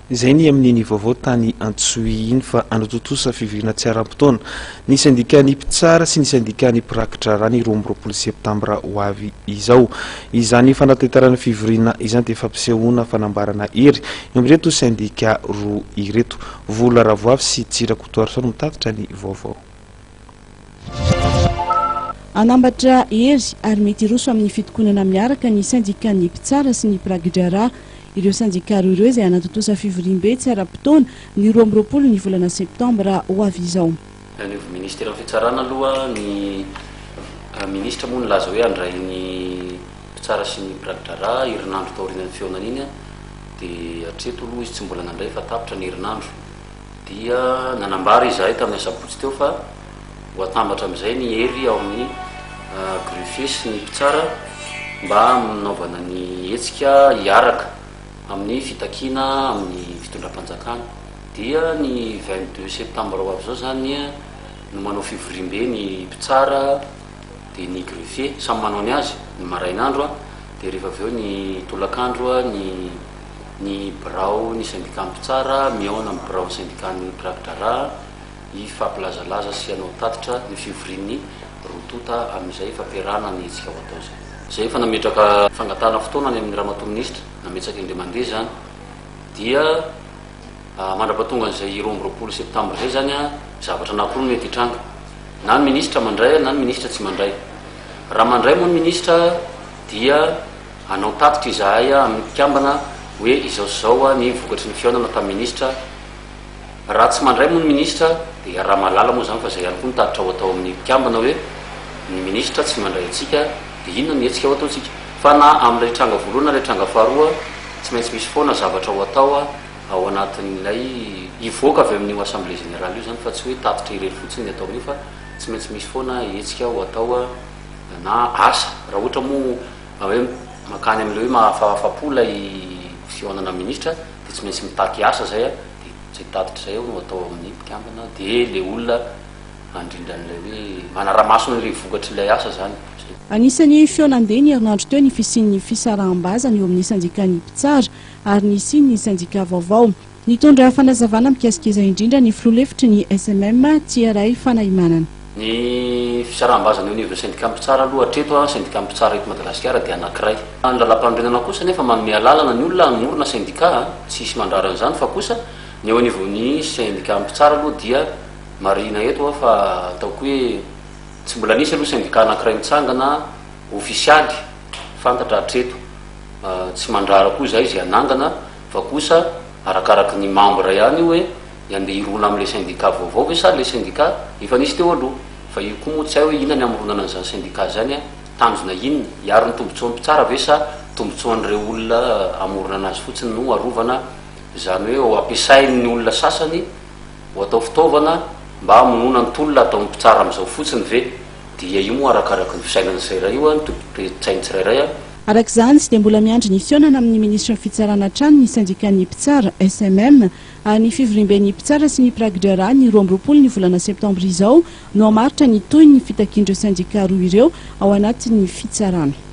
Izay ny amin'iny vaovao tany Antsohihy iny fa hanatontosa fivoriana tsy ara-potoana ny sendikan'ny mpitsara sy ny sendikan'ny mpiraki-draharaha ny 22 septambra ho avy izao. Izany fanatanterahana fivoriana izany dia fampisehoana fanambarana hery eo amin'ireto sendika roa ireto. Vola Ravoavy sy Tsira Kotoarison no mitatitra ny vaovao. Hanambatra hery ary mety hiroso amin'ny fitokonana miaraka ny sendikan'ny mpitsara sy ny mpiraki-draharaha. Ireo sendika roa ireo izay hanatontosa fivoriambe tsy ara-potoana ny 22 ny volana septambra ho avy izao. Eo anivon'ny ministeran'ny fitsarana aloha ny minisitra moa nilaza hoe handray ny mpitsara sy ny mpiraki-draharaha herinandro taorianan'ny fihaonana iny dia hatreto aloha izy tsy mbola nandray fa tapitra ny herinandro. Dia nanambara izahay tamin'ny asabotsy teo fa ho atambatra amin'izay ny hery ao amin'ny greffier sy ny mpitsara mba hanaovana ny hetsika hiaraka amin'ny fitakiana amin'ny fitondram-panjakana. Dia ny 22 septembre ho avy izao izany no manao fivoriambe ny mpitsara dia ny greffier, samy manao ny azy, ny marain'andro dia rehefa avy eo ny tolakandro ny ny birao ny sendikà mpitsara mihaona amin'ny biraon'ny sendikàn'ny mpiraki-draharaha hifampilazalaza sy hanao tatitra ny fivorian'ny roa tonta amin'izay fampiarahana ny hetsika ho atao izay. Izay efa nametraka fangatahana fotoana any amin'ny Ramatoa Minisitra, nametsaka indray mandeha izany, dia mandra-pahatongan'izay 22 septambra izay izany, zavatra anankiroa no mety hitranga, na ny Minisitra mandray na ny Minisitra tsy mandray. Raha mandray moa ny Minisitra dia Hanao tatitra izahay amin'ny mpikambana hoe izao sy izao ny vokatry ny fihaonana tamin'ny minisitra. Raha tsy mandray moa ny minisitra dia iaraha-mahalala moa izany fa izay ihany koa ny tatitra ho atao amin'ny mpikambana hoe ny minisitra tsy mandray antsika dia inona ny hetsika ho ataontsika. Fa na amin'ilay tranga voalohany na ilay tranga faharoa tsy maintsy misy foana zavatra ho atao ao anatin'ilay hivoaka avy amin'io assemblée générale io izany fa tsy hoe tatitra irery fotsiny ny atao amin'io fa tsy maintsy misy foana hetsika ho atao na asa raha ohatra moa hoe mankany amin'ilay hoe mahafahafapo ilay fihaonana amin'ny ministra dia tsy maintsy mitaky asa izay a, dia izay tatitra izay no atao amin'ny mpikambana dia ilay olona handrindra an'ilay hoe manara-maso an'ilay vokatr'ilay asa izany. Anisan'ny feo nandeha ny herinandro teo ny fisian'ny fisaraham-bazana eo amin'ny sendikan'ny mpitsara ary ny hisian'ny sendika vaovao. Nitondra fanazavana mikasika izay indrindra ny filoha lefitry ny SMM, Tsiaray Fanahimanana. Ny fisaraham-bazana eo anivon'ny sendikà mpitsara aloha hatreto, sendikà mpitsara eto Madagasikara dia anankiray. Ny lalàmpanorenana kosa anefa manome alalana ny olona hanorina sendikà, tsy hisy mandrara an'izany fa kosa ny eo anivon'ny sendikà mpitsara aloha dia marihina eto fa ataoko hoe tsy mbola nisy aloha sendikà anankiray nitsangana ofisialy fantatra hatreto. Tsy mandrara koa izahay izay hanangana Fa kosa arakaraky ny membre ihany io hoe handeha hirona amin'ilay syndicat vaovao ve sa ilay syndicat efa nisy teo aloha. Fa io koa moa tsy hay hoe inona ny hamoronana an'izany syndicat izany an, tanjona inona? Hiaro ny tombotsoan'ny mpitsara ve sa tombotsoan'ireo olona hamorona anazy fotsiny no arovana? Izany hoe ho ampiasain'ny olona sasany ho atao fitaovana mba hamonoana ny tolona ataon'ny mpitsara amin'izao fotsiny ve? Dia io moa arakaraky ny fisainan'ny tsirairay io an, ny toe-tsain'ny tsirairay an. Araka izany, dia mbola miandry ny fihaonana amin'ny minisitry ny Fitsarana hatrany ny sendikan'ny mpitsara, SMM, ary ny fivoriamben'ny mpitsara sy ny mpiraki-draharaha ny 22 ny volana septambra izao no hamaritra ny tohin'ny fitakian'ireo sendika roa ireo ao anatin'ny fitsarana.